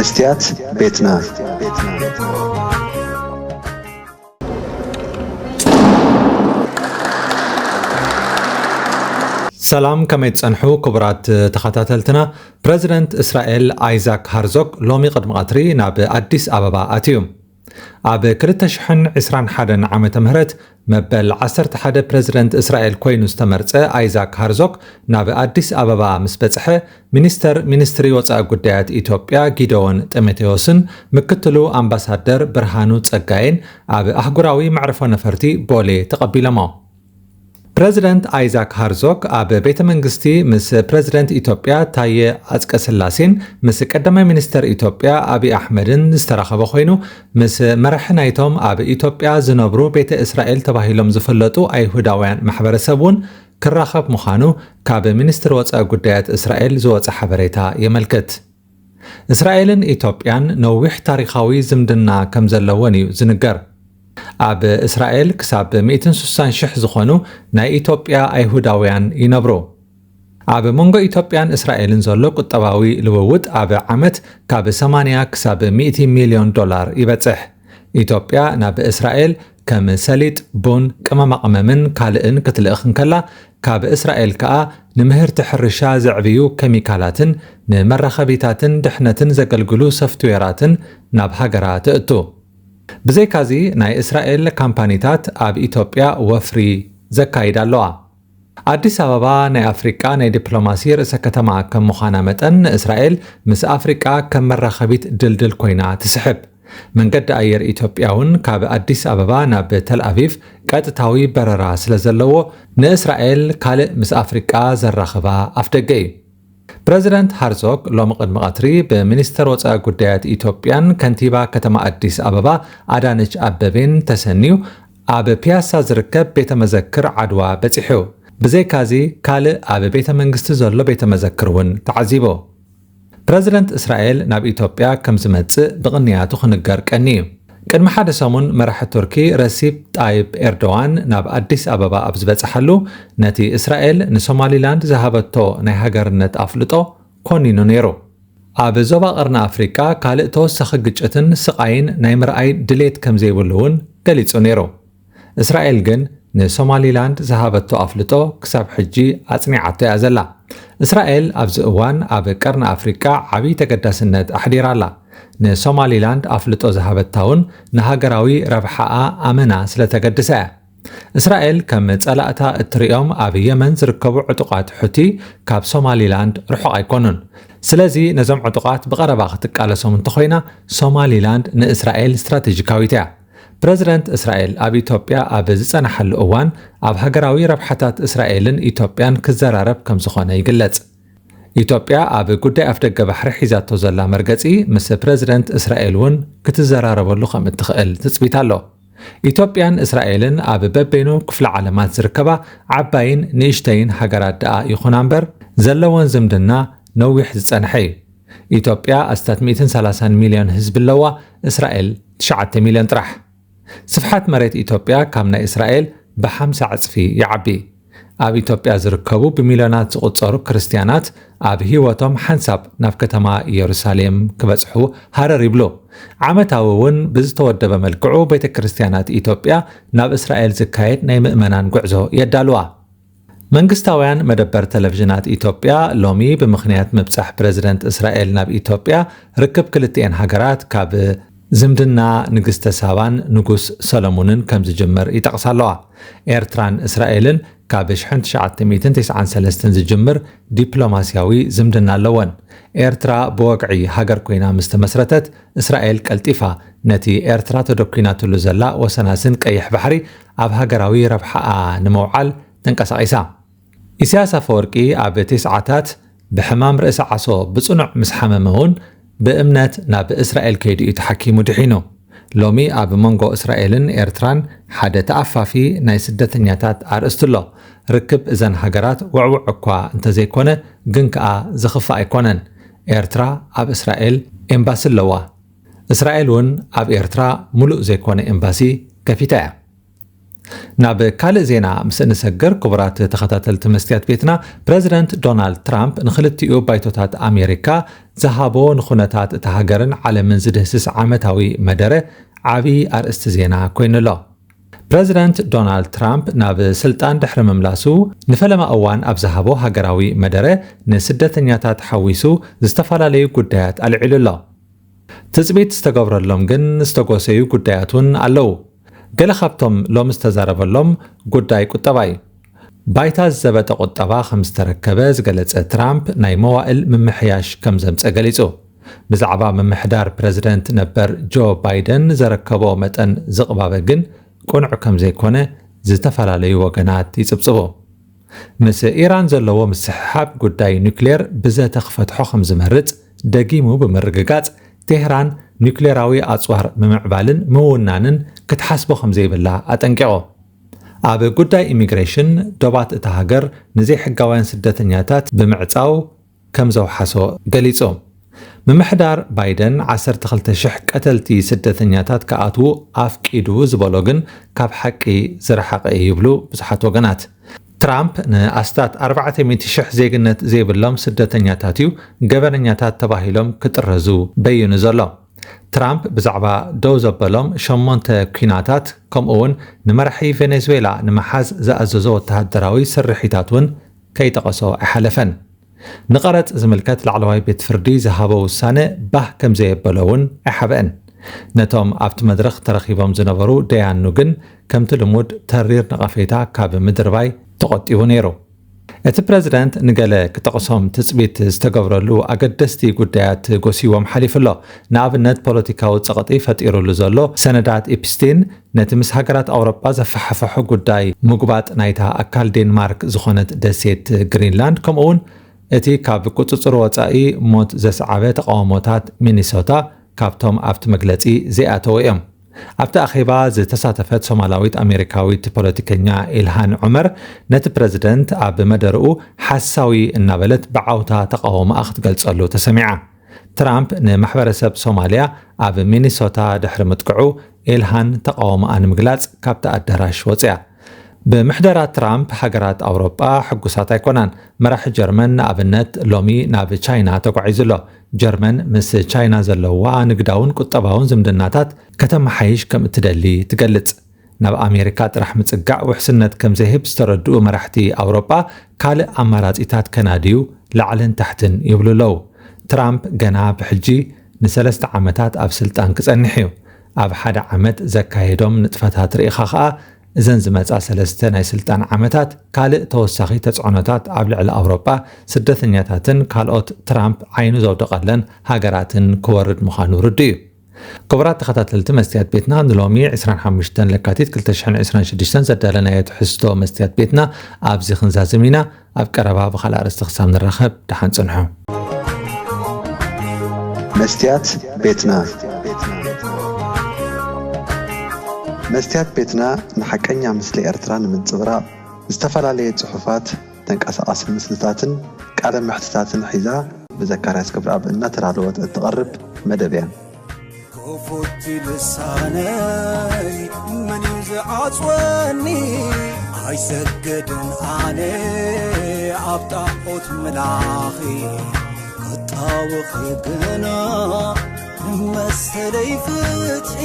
ስትያት ቤትና። ሰላም፣ ከመይ ትጸንሑ ክቡራት ተኸታተልትና? ፕረዚደንት እስራኤል ኣይዛክ ሃርዞግ ሎሚ ቅድሚ ቀትሪ ናብ ኣዲስ ኣበባ ኣትዩ። ኣብ ክልተ ሽሕን ዕስራን ሓደን ዓመተ ምህረት መበል ዓሰርተ ሓደ ፕረዚደንት እስራኤል ኮይኑ ዝተመርጸ ኣይዛክ ሃርዞግ ናብ ኣዲስ ኣበባ ምስ በጽሐ፣ ሚኒስተር ሚኒስትሪ ወጻኢ ጉዳያት ኢትዮጵያ ጊደዎን ጢሞቴዎስን ምክትሉ ኣምባሳደር ብርሃኑ ጸጋይን ኣብ ኣህጉራዊ መዕርፎ ነፈርቲ ቦሌ ተቐቢሎሞ። ፕረዚደንት ኣይዛክ ሃርዞግ ኣብ ቤተ መንግስቲ ምስ ፕረዚደንት ኢትዮጵያ ታየ ኣጽቀስላሴን ምስ ቀዳማይ ሚኒስተር ኢትዮጵያ ኣብይ ኣሕመድን ዝተራኸበ ኮይኑ፣ ምስ መራሒ ናይቶም ኣብ ኢትዮጵያ ዝነብሩ ቤተ እስራኤል ተባሂሎም ዝፍለጡ ኣይሁዳውያን ማሕበረሰብ እውን ክራኸብ ምዃኑ ካብ ሚኒስትሪ ወጻኢ ጉዳያት እስራኤል ዝወጸ ሓበሬታ የመልክት። እስራኤልን ኢትዮጵያን ነዊሕ ታሪኻዊ ዝምድና ከም ዘለወን እዩ ዝንገር። ኣብ እስራኤል ክሳብ ሚእትን ስሳን ሽሕ ዝኾኑ ናይ ኢትዮጵያ ኣይሁዳውያን ይነብሩ። ኣብ መንጎ ኢትዮጵያን እስራኤልን ዘሎ ቁጠባዊ ልውውጥ ኣብ ዓመት ካብ ሰማንያ ክሳብ ሚእቲ ሚልዮን ዶላር ይበጽሕ። ኢትዮጵያ ናብ እስራኤል ከም ሰሊጥ፣ ቡን፣ ቅመማ ቅመምን ካልእን ክትልእኽ እንከላ፣ ካብ እስራኤል ከኣ ንምህርቲ ሕርሻ ዘዕብዩ ኬሚካላትን ንመራኸቢታትን ድሕነትን ዘገልግሉ ሶፍትዌራትን ናብ ሃገራ ትእቱ። ብዘይካዚ፣ ናይ እስራኤል ካምፓኒታት ኣብ ኢትዮጵያ ወፍሪ ዘካይዳ ኣለዋ። ኣዲስ ኣበባ ናይ ኣፍሪቃ ናይ ዲፕሎማሲ ርእሰ ከተማ ከም ምዃና መጠን፣ ንእስራኤል ምስ ኣፍሪቃ ከም መራኸቢት ድልድል ኮይና ትስሕብ። መንገዲ ኣየር ኢትዮጵያ እውን ካብ ኣዲስ ኣበባ ናብ ተል ኣቪቭ ቀጥታዊ በረራ ስለ ዘለዎ፣ ንእስራኤል ካልእ ምስ ኣፍሪቃ ዘራኽባ ኣፍደገ እዩ። ፕረዚደንት ሃርዞግ ሎሚ ቅድሚ ቀትሪ ብሚኒስተር ወጻኢ ጉዳያት ኢትዮጵያን ከንቲባ ከተማ ኣዲስ ኣበባ ኣዳነች ኣበቤን ተሰንዩ ኣብ ፒያሳ ዝርከብ ቤተ መዘክር ዓድዋ በጺሑ። ብዘይካዚ ካልእ ኣብ ቤተ መንግስቲ ዘሎ ቤተ መዘክር እውን ተዓዚቡ። ፕረዚደንት እስራኤል ናብ ኢትዮጵያ ከም ዝመጽእ ብቕንያቱ ክንገር ቀኒ እዩ። ቅድሚ ሓደ ሰሙን መራሒ ቱርኪ ረሲፕ ጣይብ ኤርዶዋን ናብ ኣዲስ ኣበባ ኣብ ዝበጽሓሉ፣ ነቲ እስራኤል ንሶማሊላንድ ዝሃበቶ ናይ ሃገርነት ኣፍልጦ ኮኒኑ ነይሩ። ኣብ ዞባ ቀርኒ ኣፍሪቃ ካልእ ተወሳኺ ግጭትን ስቓይን ናይ ምርኣይ ድሌት ከም ዘይብሉ እውን ገሊጹ ነይሩ። እስራኤል ግን ንሶማሊላንድ ዝሃበቶ ኣፍልጦ ክሳብ ሕጂ ኣጽኒዓቶ እያ ዘላ። እስራኤል ኣብዚ እዋን ኣብ ቀርኒ ኣፍሪቃ ዓብዪ ተገዳስነት ኣሕዲራ ኣላ። ንሶማሊላንድ ኣፍልጦ ዝሃበታ እውን ንሃገራዊ ረብሓኣ ኣመና ስለ ተገድሳ እያ። እስራኤል ከም ጸላእታ እትርእዮም ኣብ የመን ዝርከቡ ዕጡቓት ሑቲ ካብ ሶማሊላንድ ርሑቕ ኣይኮኑን። ስለዚ ነዞም ዕጡቓት ብቐረባ ክትቃለሶም እንተኾይና፣ ሶማሊላንድ ንእስራኤል ስትራቴጂካዊት እያ። ፕረዚደንት እስራኤል ኣብ ኢትዮጵያ ኣብ ዝጸናሓሉ እዋን፣ ኣብ ሃገራዊ ረብሓታት እስራኤልን ኢትዮጵያን ክዘራረብ ከም ዝኾነ ይግለጽ። ኢትዮጵያ ኣብ ጉዳይ ኣፍደገ ባሕሪ ሒዛቶ ዘላ መርገጺ ምስ ፕረዚደንት እስራኤል እውን ክትዘራረበሉ ከም እትኽእል ትጽቢት ኣሎ። ኢትዮጵያን እስራኤልን ኣብ በበይኑ ክፍለ ዓለማት ዝርከባ ዓባይን ንእሽተይን ሃገራት ደኣ ይኹና እምበር፣ ዘለወን ዝምድና ነዊሕ ዝጸንሐ እዩ። ኢትዮጵያ ኣስታት ሚእትን ሰላሳን ሚልዮን ህዝቢ ኣለዋ፣ እስራኤል ትሽዓተ ሚልዮን ጥራሕ። ስፍሓት መሬት ኢትዮጵያ ካብ ናይ እስራኤል ብሓምሳ ዕጽፊ ይዓቢ። ኣብ ኢትዮጵያ ዝርከቡ ብሚልዮናት ዝቑጸሩ ክርስትያናት ኣብ ህይወቶም ሓንሳብ ናብ ከተማ ኢየሩሳሌም ክበጽሑ ሃረር ይብሉ። ዓመታዊ እውን ብዝተወደበ መልክዑ ቤተ ክርስትያናት ኢትዮጵያ ናብ እስራኤል ዝካየድ ናይ ምእመናን ጉዕዞ የዳልዋ። መንግስታውያን መደበር ቴሌቪዥናት ኢትዮጵያ ሎሚ ብምኽንያት ምብጻሕ ፕረዚደንት እስራኤል ናብ ኢትዮጵያ፣ ርክብ ክልቲኤን ሃገራት ካብ ዝምድና ንግስተ ሳባን ንጉስ ሰለሙንን ከም ዝጅምር ይጠቕሳ ኣለዋ። ኤርትራን እስራኤልን ካብ ሽሕን ትሽዓተ ሚእትን ተስዓን ሰለስተን ዝጅምር ዲፕሎማስያዊ ዝምድና ኣለወን። ኤርትራ ብወግዒ ሃገር ኮይና ምስ ተመስረተት፣ እስራኤል ቀልጢፋ ነቲ ኤርትራ ተደኲናትሉ ዘላ ወሰናስን ቀይሕ ባሕሪ ኣብ ሃገራዊ ረብሓኣ ንምውዓል ተንቀሳቒሳ። ኢሳያስ ኣፈወርቂ ኣብ ተስዓታት ብሕማም ርእሲ ዓሶ ብጽኑዕ ምስ ሓመመ እውን ብእምነት ናብ እስራኤል ከይዱ እዩ ተሓኪሙ ድሒኑ። ሎሚ ኣብ መንጎ እስራኤልን ኤርትራን ሓደ ተኣፋፊ ናይ ስደተኛታት ኣርእስቲ ኣሎ። ርክብ እዘን ሃገራት ውዕዉዕ እኳ እንተዘይኮነ፣ ግን ከኣ ዝኽፋእ ኣይኮነን። ኤርትራ ኣብ እስራኤል ኤምባሲ ኣለዋ። እስራኤል እውን ኣብ ኤርትራ ምሉእ ዘይኮነ ኤምባሲ ከፊታ እያ። ናብ ካልእ ዜና ምስ እንሰግር፣ ክቡራት ተኸታተልቲ መስትያት ቤትና፣ ፕረዚደንት ዶናልድ ትራምፕ ንኽልቲኡ ባይቶታት ኣሜሪካ ዝሃቦ ንኹነታት እታ ሃገርን ዓለምን ዝድህስስ ዓመታዊ መደረ ዓቢ ኣርእስቲ ዜና ኮይኑ ኣሎ። ፕረዚደንት ዶናልድ ትራምፕ ናብ ስልጣን ድሕሪ ምምላሱ ንፈለማ እዋን ኣብ ዝሃቦ ሃገራዊ መደረ፣ ንስደተኛታት ሓዊሱ ዝተፈላለዩ ጉዳያት ኣልዒሉ ኣሎ። ትጽቢት ዝተገብረሎም ግን ዝተጎሰዩ ጉዳያት እውን ኣለዉ። ገለ ካብቶም ሎሚ ዝተዛረበሎም ጉዳይ ቁጠባ እዩ። ባይታ ዝዘበጠ ቁጠባ ከም ዝተረከበ ዝገለጸ ትራምፕ፣ ናይ መዋእል ምምሕያሽ ከም ዘምጸ ገሊጹ። ብዛዕባ ምምሕዳር ፕረዚደንት ነበር ጆ ባይደን ዘረከቦ መጠን ዝቕባበ ግን ቅኑዕ ከም ዘይኮነ ዝተፈላለዩ ወገናት ይጽብጽቡ። ምስ ኢራን ዘለዎ ምስሕሓብ ጉዳይ ኑክሌር ብዘተ ክፈትሖ ከም ዝመርጽ ደጊሙ ብምርግጋጽ፣ ቴህራን ኑክሌራዊ ኣጽዋር ምምዕባልን ምውናንን ክትሓስቦ ከም ዘይብላ ኣጠንቂቑ። ኣብ ጉዳይ ኢሚግሬሽን፣ ዶባት እታ ሃገር ንዘይሕጋውያን ስደተኛታት ብምዕጻው ከም ዘውሓሶ ገሊጹ። ምምሕዳር ባይደን ዓሰርተ ክልተ ሽሕ ቀተልቲ ስደተኛታት ክኣትዉ ኣፍቂዱ ዝበሎ ግን ካብ ሓቂ ዝረሓቐ እዩ ይብሉ ብዙሓት ወገናት። ትራምፕ ንኣስታት ኣርባዕተ ሚእቲ ሽሕ ዜግነት ዘይብሎም ስደተኛታት እዩ ገበነኛታት ተባሂሎም ክጥረዙ በይኑ ዘሎ። ትራምፕ ብዛዕባ ደው ዘበሎም ሸሞንተ ኲናታት፣ ከምኡ እውን ንመራሒ ቬኔዙዌላ ንምሓዝ ዝኣዘዞ ወተሃደራዊ ስርሒታት እውን ከይጠቐሶ ኣይሓለፈን። ንቐረጽ ዝምልከት ላዕለዋይ ቤት ፍርዲ ዝሃቦ ውሳነ ባህ ከም ዘየበሎ እውን ኣይሓበአን። ነቶም ኣብቲ መድረኽ ተረኺቦም ዝነበሩ ደያኑ ግን ከምቲ ልሙድ ተሪር ነቐፌታ ካብ ምድርባይ ተቖጢቡ ነይሩ። እቲ ፕረዚደንት ንገለ ክጠቕሶም ትጽቢት ዝተገብረሉ ኣገደስቲ ጉዳያት ጎስይዎም ሓሊፉ ኣሎ። ንኣብነት፣ ፖለቲካዊ ጸቕጢ ፈጢሩሉ ዘሎ ሰነዳት ኤፕስቲን፣ ነቲ ምስ ሃገራት ኣውሮጳ ዘፈሓፈሑ ጉዳይ ምጉባጥ ናይታ ኣካል ዴንማርክ ዝኾነት ደሴት ግሪንላንድ፣ ከምኡውን እቲ ካብ ቁጽጽሩ ወጻኢ ሞት ዘስዓበ ተቃውሞታት ሚኒሶታ ካብቶም ኣብቲ መግለጺ ዘይኣተዉ እዮም። ኣብቲ ኣኼባ ዝተሳተፈት ሶማላዊት ኣሜሪካዊት ፖለቲከኛ ኢልሃን ዑመር፣ ነቲ ፕረዚደንት ኣብ መደርኡ ሓሳዊ እናበለት ብዓውታ ተቃውሞኣ ክትገልጸሉ ተሰሚዓ። ትራምፕ ንማሕበረሰብ ሶማልያ ኣብ ሚኒሶታ ድሕሪ ምጥቅዑ፣ ኢልሃን ተቃውሞኣ ንምግላጽ ካብቲ ኣዳራሽ ወጽያ። ብምሕደራ ትራምፕ፣ ሃገራት ኣውሮጳ ሕጉሳት ኣይኮናን። መራሒ ጀርመን ንኣብነት ሎሚ ናብ ቻይና ተጓዒዙ ኣሎ። ጀርመን ምስ ቻይና ዘለዋ ንግዳውን ቁጠባውን ዝምድናታት ከተመሓይሽ ከም እትደሊ ትገልጽ። ናብ ኣሜሪካ ጥራሕ ምጽጋዕ ውሕስነት ከም ዘይህብ ዝተረድኡ መራሕቲ ኣውሮጳ፣ ካልእ ኣማራጺታት ከናድዩ ላዕልን ታሕትን ይብሉ ኣለዉ። ትራምፕ ገና ብሕጂ ንሰለስተ ዓመታት ኣብ ስልጣን ክጸንሕ እዩ። ኣብ ሓደ ዓመት ዘካየዶም ንጥፈታት ርኢኻ ኸኣ፣ እዘን ዝመጻ ሰለስተ ናይ ስልጣን ዓመታት ካልእ ተወሳኺ ተጽዕኖታት ኣብ ልዕሊ ኣውሮጳ፣ ስደተኛታትን ካልኦት ትራምፕ ዓይኑ ዘውደቐለን ሃገራትን ክወርድ ምዃኑ ርዱእ እዩ። ክቡራት ተኸታተልቲ መስትያት ቤትና፣ ንሎሚ ዕስራን ሓሙሽተን ለካቲት ክልተ ሽሕን ዕስራን ሽዱሽተን ዘዳለናዮ ትሕዝቶ መስትያት ቤትና ኣብዚ ክንዛዝም ኢና። ኣብ ቀረባ ብኻልእ ኣርእስቲ ክሳብ ንራኸብ፣ ደሓን ጽንሑ። መስትያት ቤትና። መስትያት ቤትና ንሓቀኛ ምስሊ ኤርትራ ንምንጽብራቕ፣ ዝተፈላለየ ጽሑፋት፣ ተንቀሳቓሲ ምስልታትን ቃለ መሕትታትን ሒዛ፣ ብዘካርያስ ክብረኣብ እናተዳለወት እትቐርብ መደብ እያ። ክፉት ልሳነይ መን እዩ ዝዓጽወኒ? ኣይሰግድን ኣነ ኣብ ጣዖት ምላኺ፣ ክጣወኺ ግና ንመሰለይ ፍትሒ።